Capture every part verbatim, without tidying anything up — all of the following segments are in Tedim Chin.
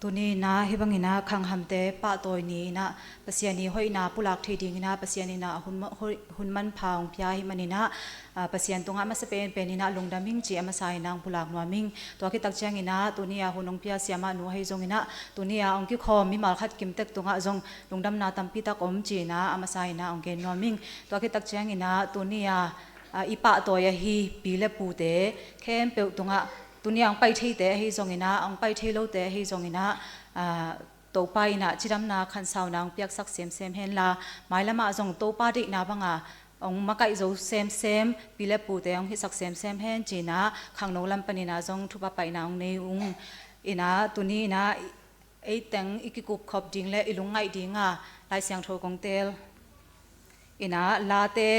Tuni inah hih bang inah khanghamte pahtawi ni inah Pasian i hoihna pulak thei ding inah Pasian inah hun ma-, hoih, hun manpha hong pia hi man inah, ah, Pasian tungah masa penpen inah lungdam ing ci a masa inah hong pulak nuam ing. Tua khit tak ciang inah tuni a hun hong pia siamah nu ahi zong inah tuni a hong kikhawm mimal khat kimtek tungah zong lungdamna tampi tak om ci inah a masa inah hong gen nuam ing. Tua khit tak ciang inah tuni a, ah, i pahtawi ahi pi le pute khempeuh tungah tuni a hong pai theite ahi zong inah, hong pai thei lote ahi zong inah, ah, Topa inah cidamna khansauna hong piaksak semsem henla, mailamah zong Topa deihna banga hong makaih zo semsem pi le pute hong hisak semsem hen ci inah khangno lam pan inah zong thupha paina hong nei ung. Inah tuni inah ei teng i kikup khop ding le i lungngaih dinga Lai Siangtho kong teel inah Late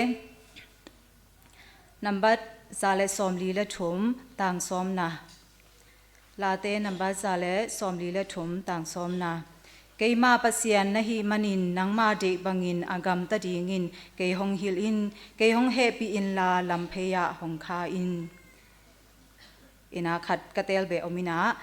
nambat za le sawmli le thum tang sawmna. Late nambat za le sawmli le thum tang sawmna. Keima Pasian na hih manin nangma deih bangin a gamta dingin kei hong hilh in, kei hong hehpih inla lamphei ah hong kha in. Inah khat ka teel beh om inah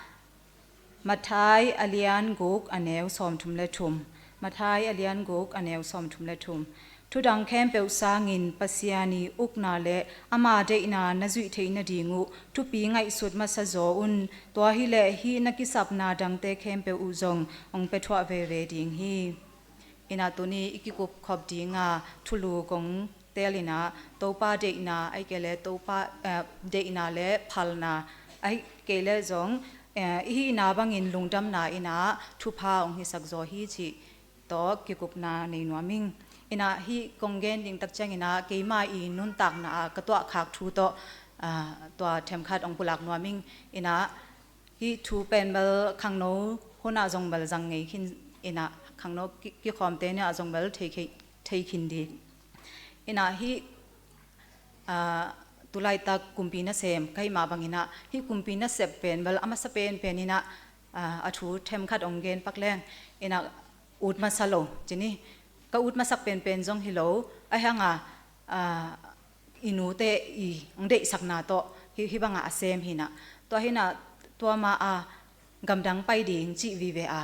Matthai a lian guk a neu sawmthum le thum. Matthai a lian guk a neu sawmthum le thum. Thudang khempeuh sangin Pasian i ukna le ama deihna na zuih theih nading uh thupi ngaihsut masa zaw un. Tua hileh hih na kisapna dangte khempeuh uh zong hong pia thuah veve ding hi. Inah tuni i kikup khop dinga thulu kong teel inah Topa deihna, ahih kei le Topa, eh, deihna le phalna, ahih kei le zong, eh, i hihna bangin lungdamna inah thupha hong hisak zaw hi cih tawh kikupna nei nuam ing. Inah hih kong gen ding tak ciang inah keima i nuntakna a ka tuahkhak thu tawh, ah, tua themkhat hong pulak nuam ing. Inah hih thu pen bel khangno hunah zong bel zang ngei khin inah khangno ki-, kikhawmte ni ah zong bel thei khin, thei khin ding. Inah hih, ah, tulaitak kumpi nasem ka hih mah bang inah hih kumpi nasep pen bel a masa penpen inah, ah, a thu themkhat hong gen pak leng inah ut masa lo ci ni. Ka ut masak penpen zong hi lo, ahi hanga, ah, i nute i hong deihsakna tawh hih, hih bangah a sem hi inah. Tua hi inah tua ma a gamdang pai ding cih vive a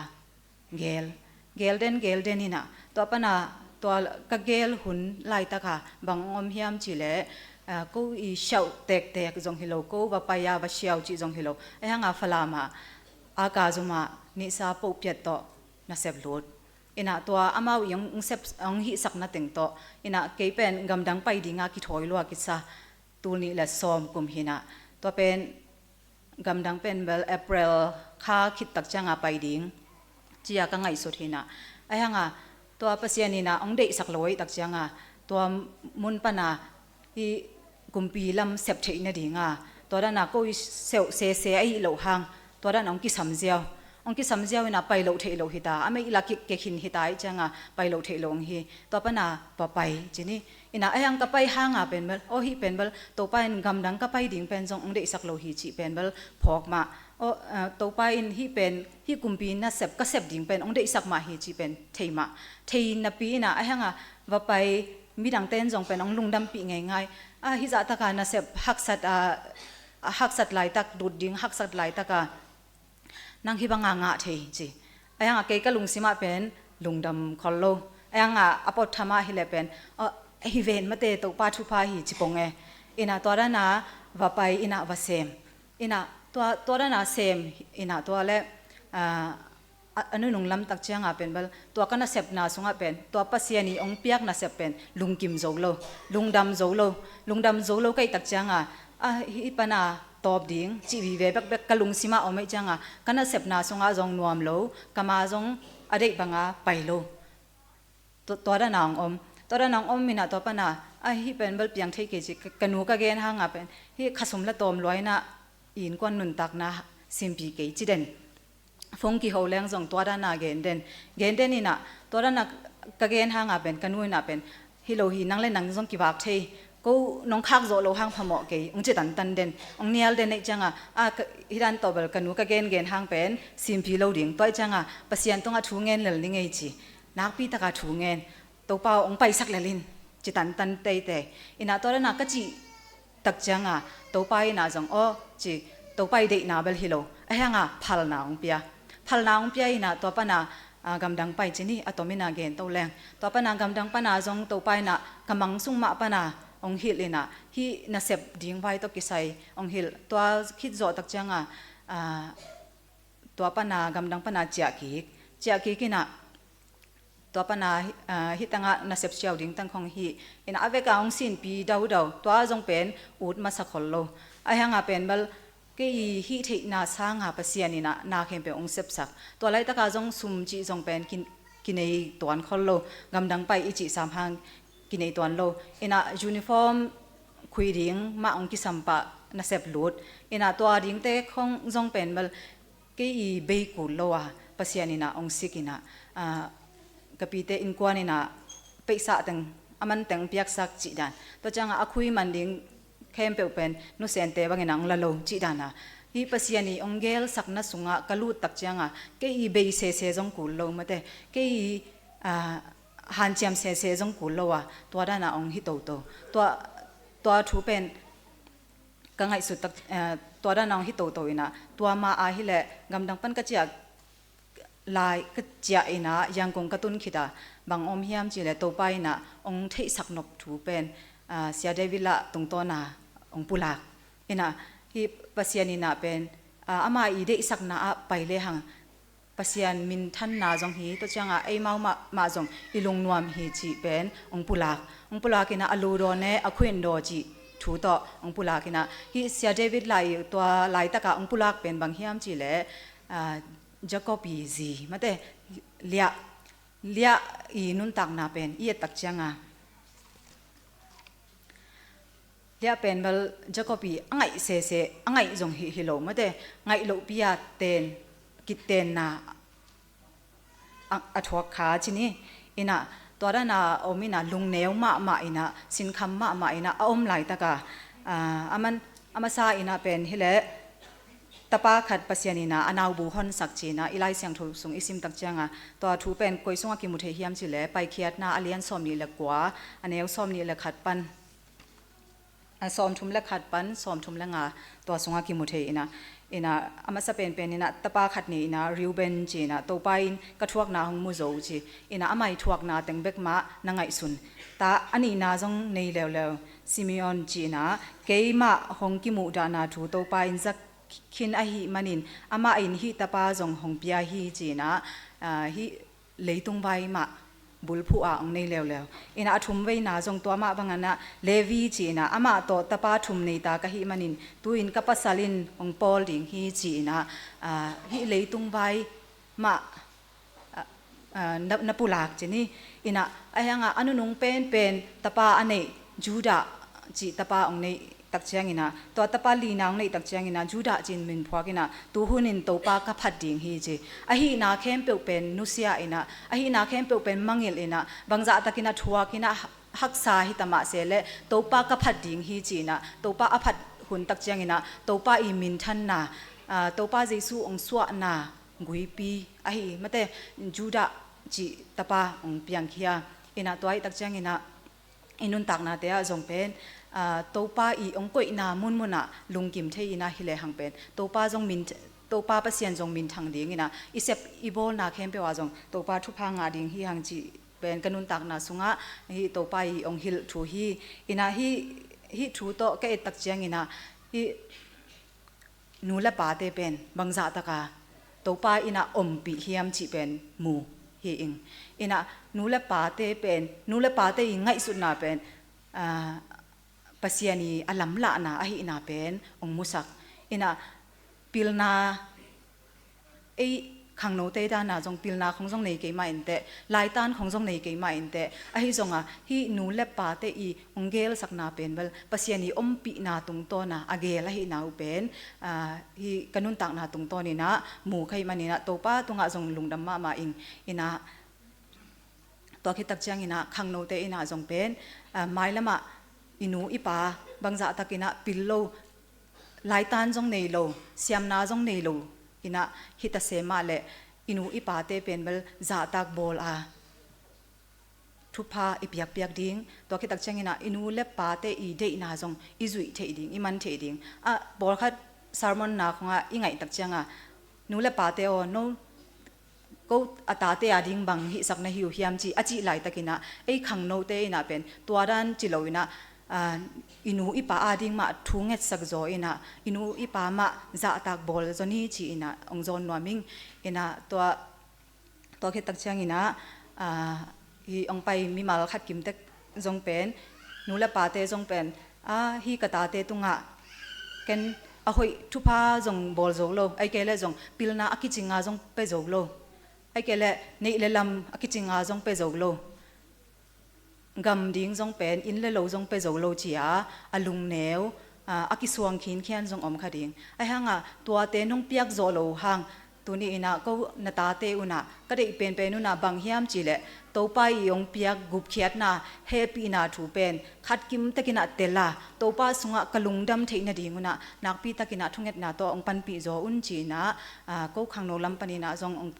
geel, geel den, geel den hi inah. Tua pana tua ka geel hun laitaka bang hong om hiam cih leh, ah, ko i siauh tektek zong hi lo, ko va pai a va siau cih zong hi lo. Ahi hanga Falam ah a ka zumah nihsa pohpiat tawh nasep lut. Inah tua amau i hong, hong sep, hong hihsakna teng tawh inah kei pen gamdang pai dinga kithawi lua kisa tul nih le sawm kum hi inah. Tua pen gamdang pen bel April kha khit tak cianga pai ding ci a ka ngaihsut hi inah. Ahi hanga tua Pasian inah hong deihsak lo ahih tak cianga tua mun pana hih kumpi lam sep theih nadinga tua dana ko i seuh sese ahih loh hang tua dana hong kisam ziau, hong kisam ziau inah pai loh theih loh hita, a meih la kik kekhin hita ahih cianga pai loh theih loh hong hi. Tua pana tua pai ci ni. Inah ahi hang ka pai hanga pen bel, aw hih pen bel Topa in gamdang ka pai ding pen zong hong deihsak lo hi cih pen bel phawk mah. Aw, ah, Topa in hih pen, hih kumpi nasep ka sep ding pen hong deihsak mah hi cih pen thei mah. Thei napi inah ahi hanga va pai midangte in zong pen hong lungdampih ngeingai. Ah, hih zahtaka nasep haksat, ah, haksat laitak lut ding, haksat laitaka nang hih banga ngah thei ci. Ahi hanga kei ka lungsimah pen lungdam khol lo. Ahi hanga a pot thamah hileh pen, ah, hi ven mate Topa thupha hi ci pong e. Inah tua dana va pai inah va sem. Inah tua, tua dana sem inah tua le, ah, a, a nunung lam tak cianga pen bel tua ka nasepna sungah pen tua Pasian i hong piak nasep pen lungkim zo lo, lungdam zo lo, lungdam zo lo ka hih tak cianga, ah, hih pana tawp ding cih vive bekbek ka lungsimah om ahih cianga ka nasepna sungah zong nuam lo, ka ma zong a deih banga pai lo. Tua, tua dana hong om. Tua dana hong om inah tua pana, ah, hih pen bel piang thei kei ci, ka, ka nu ka gen hanga pen hih khasum la tawm lua inah i innkuan nuntakna simpi kei ci den. Phone kiho leng zong tua dana gen den. Gen den inah tua dana ka gen hanga pen ka nu inah pen hi lo hi, nang le nang zong kivak thei, ko nong khak zawh loh hang phamawh kei hong ci tantan den, hong nial den ahih cianga, ah, ka, hih dan tawh bel ka nu ka gengen hang pen simpi lo ding. Tua ahih cianga Pasian tungah thu ngen lel ni ngei ci. Nakpi taka thu ngen. Topa aw hong paisak lel in ci tantan teitei. Inah tua dana ka cih tak cianga Topa inah zong aw ci, Topa i deihna bel hi lo, ahi hanga phalna hong pia. phalna hong pia inah tua pana, ah, gamdang pai ci ni, a tom inah gen to leng. Tua pana gamdang pana zong Topa inah ka mang sung mah pana hong hilh inah hih nasep ding vai tawh kisai hong hilh. Tua khit zawh tak cianga, ah, tua pana gamdang pana ciah kik. Ciah kik inah tua pana, ah, hih tangah nasep siau ding tang khong hih. Inah a veka hong sinpi daudau, tua zong pen ut masa khol lo. Ahi hanga pen bel kei i hih theihna sanga Pasian inah na khempeuh hong sepsak. Tua laitaka zong sum cih zong pen kin-, kinei tuan khol lo. Gamdang pai i cih sam hang kinei tuan lo. Inah uniform khui ding mah hong kisam pah nasep lut. Inah tua dingte khong zong pen bel kei i bei kul lo a, Pasian inah hong sik inah, ah, ka pite innkuan inah peihsah teng, a man teng piaksak cih dan. Tua cianga a khui man ding khempeuh pen nusente bang inah hong la lo cih dan a. Hih Pasian i hong gelsakna sungah ka lut tak cianga kei i bei sese zong kul lo mate. Kei i, ah, hanciam sese zong kul lo a. Tua dan a hong hi toto. Tua, tua thu pen ka ngaihsut tak, eh, tua dan a hong hi toto inah, tua ma a hileh gamdang pan ka ciah lai, ka ciah inah Yangon ka tun khit a, bang om hiam cihleh Topa inah hong theihsak nop thu pen, ah, Sia David Lah tungtawna hong pulak. Inah hih Pasian inah pen, ah, ama i deihsakna ah pai lehang Pasian minthanna zong hi, tua cianga eimau mah, mah zong i lungnuam hi cih pen hong pulak. Hong pulak inah a ludaw ne a khuindaw cih thu tawh hong pulak inah. Hih Sia David Lah i tua laitaka hong pulak pen bang hiam cihleh, ah, Jacob i zi mate, Leah, Leah i nuntakna pen i et tak cianga Leah pen bel Jacob i a ngaih sese, a ngaih zong hi, hi lo mate, ngaih lohpi a ten, kitenna a, a thuak kha ci ni. Inah tua dan a om inah lungneu mahmah inah, sinkham mahmah inah a om laitaka, ah, a man, a masa inah pen hileh tapa khat Pasian inah a naubu honsak ci inah i Lai Siangtho sung i sim tak cianga tua thu pen koi sungah kimu thei hiam cihleh Paikhiatna a lian sawmnih le kua, a neu sawmnih le khat pan, a sawmthum le khat pan sawmthum le nga, tua sungah kimu thei inah. Inah a masa penpen inah tapa khat nei inah Reuben ci inah, Topa in ka thuakna hong mu zo ci inah, ama i thuakna teng bek mah na ngaihsun ta. A nihna zong nei leuleu, Simeon ci inah, keimah hong kimuhdahna thu Topa in zak khin ahih manin amah in hih tapa zong hong pia hi ci inah, ah, hih leitung vai mah bulphuh a hong nei leuleu. Inah a thum veina zong tua mah bang inah Levi ci inah, amah tawh tapa thum neita ka hih manin tu-in ka pasal in hong pawl ding hi ci inah, ah, hih leitung vai mah, ah, ah, na, na pulak ci ni. Inah ahi hanga a nunung penpen tapa a neih Judah cih tapa hong neih tak ciangin ah, tua tapa lina hong neih tak ciangin ah, Judah ci-in min phuak inah, tu hunin Topa ka phat ding hi ci. Ahihna khempeuh pen nusia inah, ahihna khempeuh pen mangngilh inah, bangzah takin a thuak inah, haksa hi ta mah se leh Topa ka phat ding hi ci inah, Topa a phat hun tak ciangin ah, Topa i minthanna, ah, Topa Jesu hong suahna guipi ahi, mate, Judah cih tapa hong piangkhia inah, tua ahih tak ciangin ah, i nuntaknate ah zong pen, ah, Topa i hong koihna munmun ah lungkim thei inah hi lehang pen, Topa zong min, Topa Pasian zong minthang ding inah, i sep i bawlna khempeuh ah zong Topa thupha ngah ding hi hang cih pen ka nuntakna sungah hih Topa i hong hilh thu hi. Inah hih, hih thu tawh ka et tak ciangin ah, hih nu le pate pen bangzah taka Topa inah ompih hiam cih pen mu hi ing. Inah nu le pate pen, nu le pate i ngaihsutna pen, ah, Pasian i a lamlahna ahihna pen hong musak. Inah pilna, ei khangnote dana zong pilna khong zong nei kei mah inteh, laitan khong zong nei kei mah inteh, ahi zongah hih nu le pate i hong gelsakna pen bel Pasian i ompihna tungtawna a gel ahihna uh pen, ah, hih ka nuntakna tungtawn inah mu ka hih man inah Topa tungah zong lungdam mahmah ing. Inah tua khit tak ciangin ah khangnote inah zong pen, ah, mailamah i nu i pa bangzah takin ah pil lo, laitan zong nei lo, siamna zong nei lo inah hi ta se mah leh, i nu i pate pen bel zahtak bawl a thupha i piakpiak ding. Tua khit tak ciangin ah i nu le pate i deihna zong i zuih theih ding, i man theih ding. Ah, pawlkhat sermon na khongah i ngaih tak ciangah, nu le pate aw, no ko a tate a ding bang hihsak na hi uh hiam ci a cih laitakin ah, ei khangnote in ah pen tua dan ci lo in ah, aa, i nu i pa a ding mah thu ngetsak zaw in ah, i nu i pa mah zahtak bawl zaw ni ci in ah hong zawn nuam ing. In ah tua, tua khit tak ciangin ah, aa, hih hong pai mimal khat kim tek zong pen, nu le pate zong pen, aa, hih ka tate tungah ken a hoih thupha zong bawl zo lo, ahih kei leh zong pilna a kicinga zong pia zo lo, ahih kei leh neih le lam a kicinga zong pia zo lo, gam ding zong pen inn le lo zong pia zo lo ci-a a lungneu, aa, a kisuang khinkhian zong om kha ding. Ahih hangah tuate nong piak zawh loh hang, tuni in ah ko na tate un ah ka deih penpen un ah bang hiam cih leh, Topa i hong piak gupkhiatna, hehpihna thu pen khat kim takin ah tel a, Topa sungah ka lungdam theih nading un ah nakpi takin ah thungetna tawh hong panpih zaw un ci in ah, aa, ko khangno lam panin ah zong hong,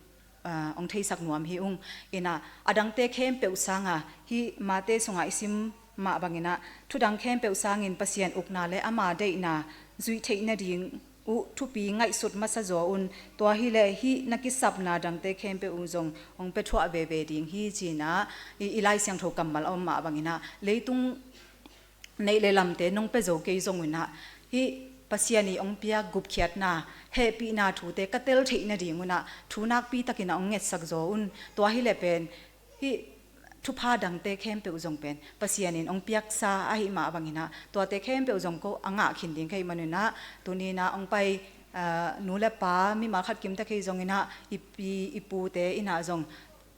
aa, hong theisak nuam hi ung. In ah a dangte khempeuh sanga, hih Mate sungah i sim mah bangin ah, thu dang khempeuh sangin Pasian ukna le ama deihna zuih theih nading uh thupi ngaihsut masa zaw un. Tua hi leh hih na kisapna dangte khempeuh uh zong hong pia thuah veve ding hi ci in ah, i, i Lai Siangtho kammal a om mah bangin ah, leitung neih le lamte nong pia zo kei zong un ah, hih Pasian i hong piak gupkhiatna, hehpihna thute ka tel theih nading un ah thu nakpi takin ah hong ngetsak zaw un. Tua hi leh pen hih thupha dangte khempeuh zong pen Pasian in hong piaksa ahih mah bangin ah, tuate khempeuh zong ko a ngah khin ding ka hih man un ah, tuni in ah hong pai, aa, nu le pa mimal khat kim tek hi zongin ah, i pi i pute in ah zong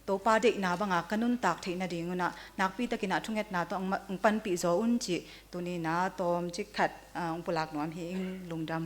Topa deihna banga ka nuntak theih nading un ah nakpi takin ah thungetna tawh hong ma-, hong panpih zaw un cih tuni in ah tawmcik khat, aa, hong pulak nuam hi ing. Lungdam.